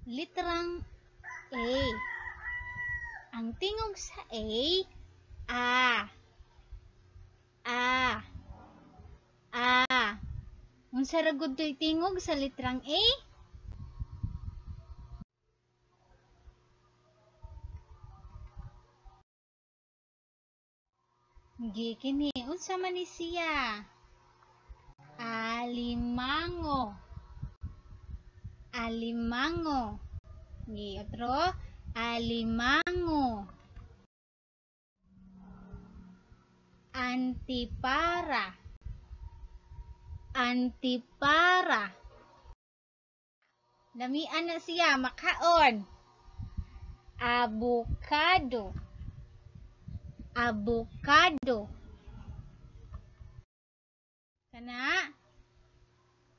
Litrang A. Ang tingog sa A, A. A. A. Unsa ra gud to'y tingog sa litrang A? Gi kini unsa man ni siya? Alimango. Alimango. Gi otro, alimango. Antipara. Antipara. Lamian na siya makaon. Abokado. Abokado. Kana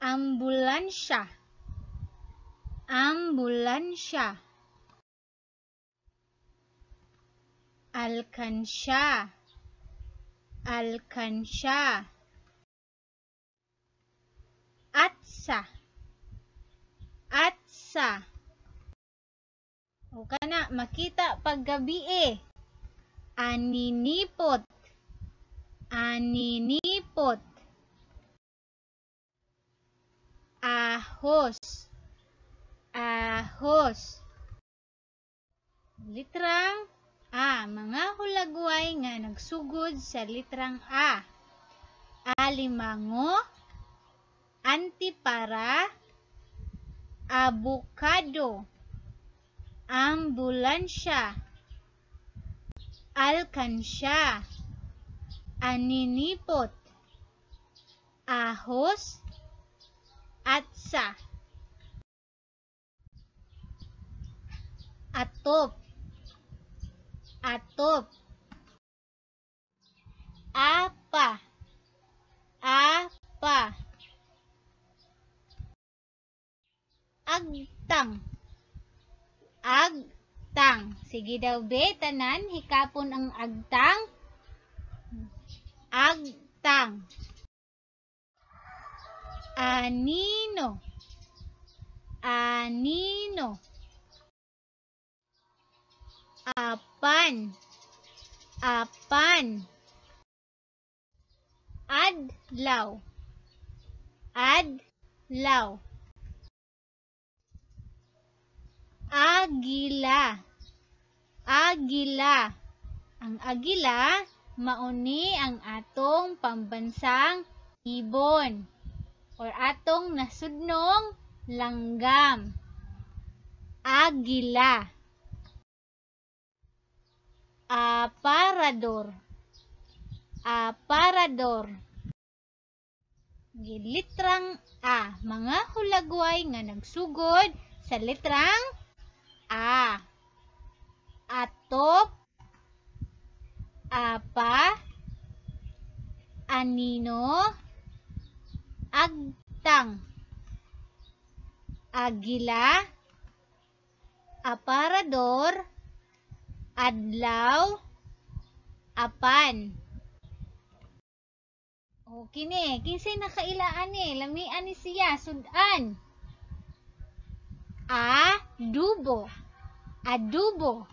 ambulansya. Ambulansya. Alkansya. Alkansya. Atsa. Atsa. O kana makita paggabi eh. Aninipot. Aninipot. Ahos. Ahos. Litrang A. Mga hulagway nga nagsugod sa litrang A. Alimango, antipara, abokado, ambulansya, alkansya, aninipot, ahos, atsa. Atop. Atop. Apa. Apa. Agtang. Agtang. Sige daw be, tanan, hikapon ang agtang. Agtang. Anino. Anino. Apan. Apan. Adlaw. Adlaw. Agila. Agila. Ang agila mauni ang atong pambansang ibon or atong nasudnong langgam. Agila. Aparador. Aparador. Litrang A. Mga hulagway nga nagsugod sa litrang A. Atop, apa, anino, agtang, agila, aparador, adlaw, apan. O kini, kinsay nakailaan ni, lamian ni siya, sudan. Adubo. Adubo.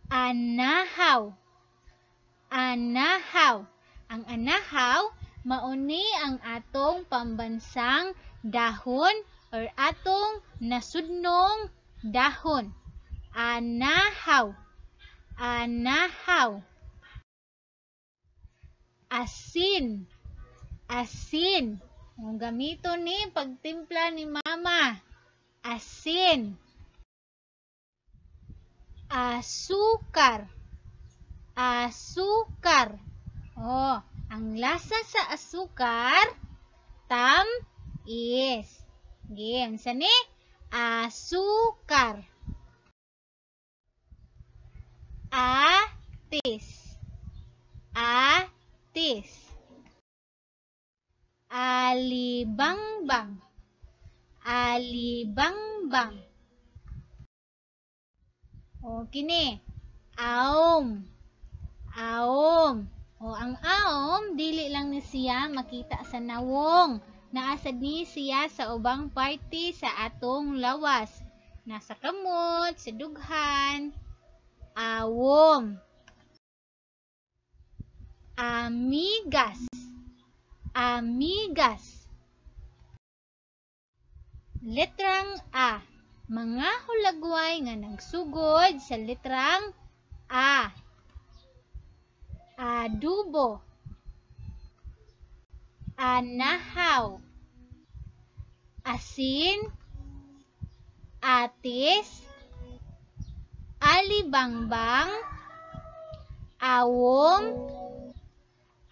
Anahaw. Anahaw. Ang anahaw mauni ang atong pambansang dahon or atong nasudnong dahon. Anahaw. Anahaw. Asin. Asin. Ang gamito ni pagtimpla ni mama. Asin. Asukar. Asukar. Oh, ang lasa sa asukar tam-is. Game sa ni asukar. Atis. Atis. Alibangbang. Alibangbang. O kini, aom. Aom. O ang aom dili lang ni siya makita sa nawong. Naa sad ni siya sa ubang parte sa atong lawas. Nasa kamot, sa dughan, awong. Amigas. Amigas. Letrang A. Mga hulagway nga nagsugod sa letrang A. Adubo. Anahaw. Asin. Atis. Alibangbang. Awong.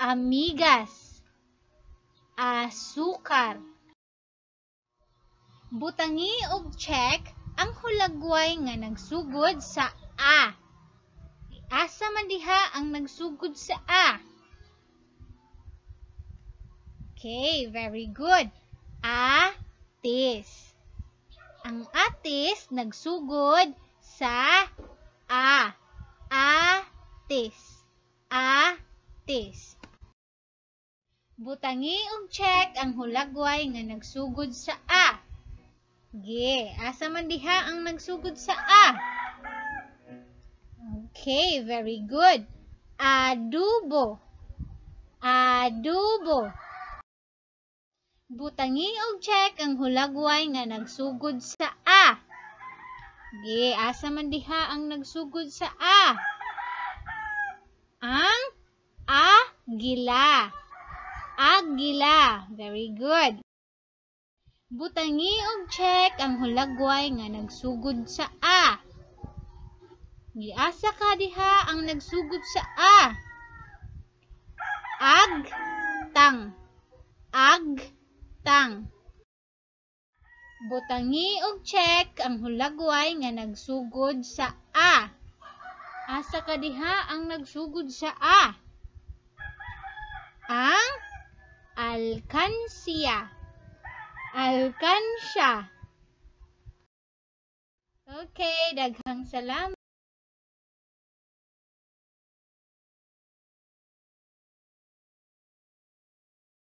Amigas. Asukar. Butangi og check ang hulagway nga nagsugod sa A. Asa man diha ang nagsugod sa A? Okay, very good. Atis. Ang atis nagsugod sa A. Atis. Atis. Butangi og check ang hulagway nga nagsugod sa A. Ge, asa man diha ang nagsugod sa A? Okay, very good. Adubo. Adubo. Butangi og check ang hulagway nga nagsugod sa A. Ge, asa man diha ang nagsugod sa A? Ang agila. Agila. Very good. Butangi og check ang hulagway nga nagsugod sa A. Giasa ka diha ang nagsugod sa A? Agtang. Agtang. Butangi og check ang hulagway nga nagsugod sa A. Asa ka diha ang nagsugod sa A? Ang alkansya. Alkansya. Okay, daghang salamat.